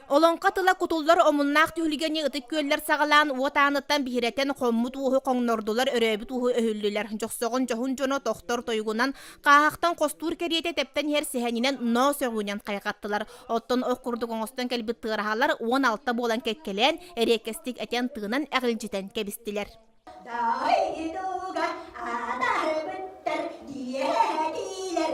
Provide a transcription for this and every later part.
Олоҥхо тыла кутуллар омуннаах түһүлгэни ытык күөллэр саҕалаан уот ааныттан биһирэтэн хоммут уоһу хоҥнордулар, өрөөбүт ууһу өһүллүлэр. Дьохсоҕон дьоһун дьоно тохтор тойугунан, хааһахтан хостуур кэриэтэ тэптэн иһэр сэһэнинэн ноо сөҕүүнэн хайҕаттылар. Оттон ох курдук оҥостон кэлбит тыараһалар 16 буолан кэккэлээн, эриэккэстик этэн-тыынан эҕилдьитэн кэбистилэр. Дойдуга атарбыттар диэтилэр.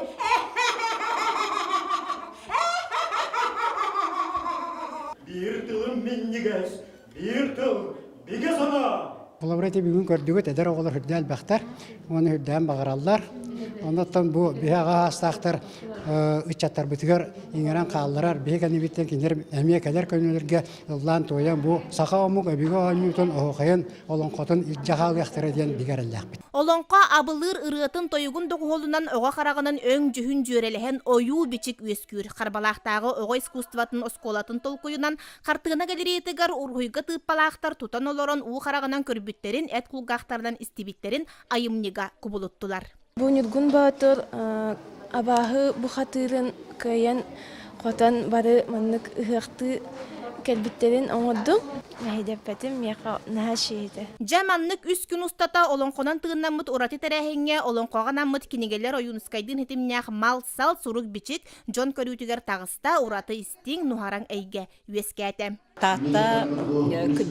Биир тылым минньигэс, биир тыл бигэ санаа. Холобура ити бүгүн көрдүгүт эдэр оҕолор үрдэ элбэхтэр уонна үрдээн баҕараллар. Оннуттан бу биһи аҕа саастаахтар ыччаттарбытыгар иҥэрэн хаалларар биһи кэннибиттэн кинилэр эмиэ кэлэр көнөлөргө ыллаан-туойан бу саха омук өбүгэ оонньуутун оһуохайын олоҥхотун илдьэ хаалыахтара диэн бигэ эрэллээхпит. Олоҥхо абылыыр ырыатын-тойугун доҕуһуолунан оҕо хараҕынан өҥ-дьүһүн дьүөрэлэһэн ойуу-бичик үөскүүр. Харбалаахтааҕы оҕо искусствотын оскуолатын толкуйунан хартыына галереятыгар уруһуйга тыыппалаахтар тутан олорон уу хараҕынан көрбүттэрин, эт кулгаахтарынан истибиттэрин айымньыга кубулуттулар. Бу Ньургун Боотур абааһы бухатыырын кыайан хотон бары маннык ыһыахтыы кэлбиттэрин оҥордум. Мэһэйдэппэтим, миэхэ наһаа үчүгэй Дьэ, маннык үс күн устата олоҥхонон тыыннаммыт ураты тэрээһиҥҥэ олоҥхоҕо анаммыт кинигэлэр Ойуунускайдыын ситимнээх мал-сал, сурук-бичик дьон көрүүтүгэр таҕыста, ураты истиҥ, нуһараҥ эйгэ үөскээтэ. Таатта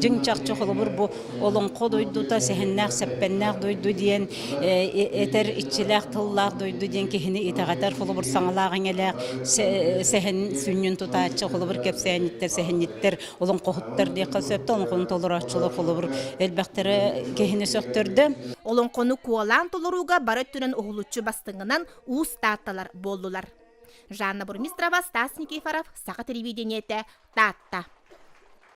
дьиҥ чахчы холобур бу олоҥхо дойдута сэһэннээх-сэппэннээх дойду диэн этэр иччилээх тыллаах дойду диэн киһини итэҕэтэр холобур саҥалаах иҥэлээх сэһэн сүнньүн тутааччы холобур кэпсээнньиттэр сэһэнньиттэр олоҥхоһуттар диэххэ сөп олоҥхону толорооччулар холобур элбэхтэрэ киһини сөхтөрдө. Олоҥхону куолаан толорууга бары өттүнэн уһулуччу бастыҥынан уус таатталар буоллулар. Жанна Бурмистрова, Стас Никифоров, Саха телевидениетэ, Таатта.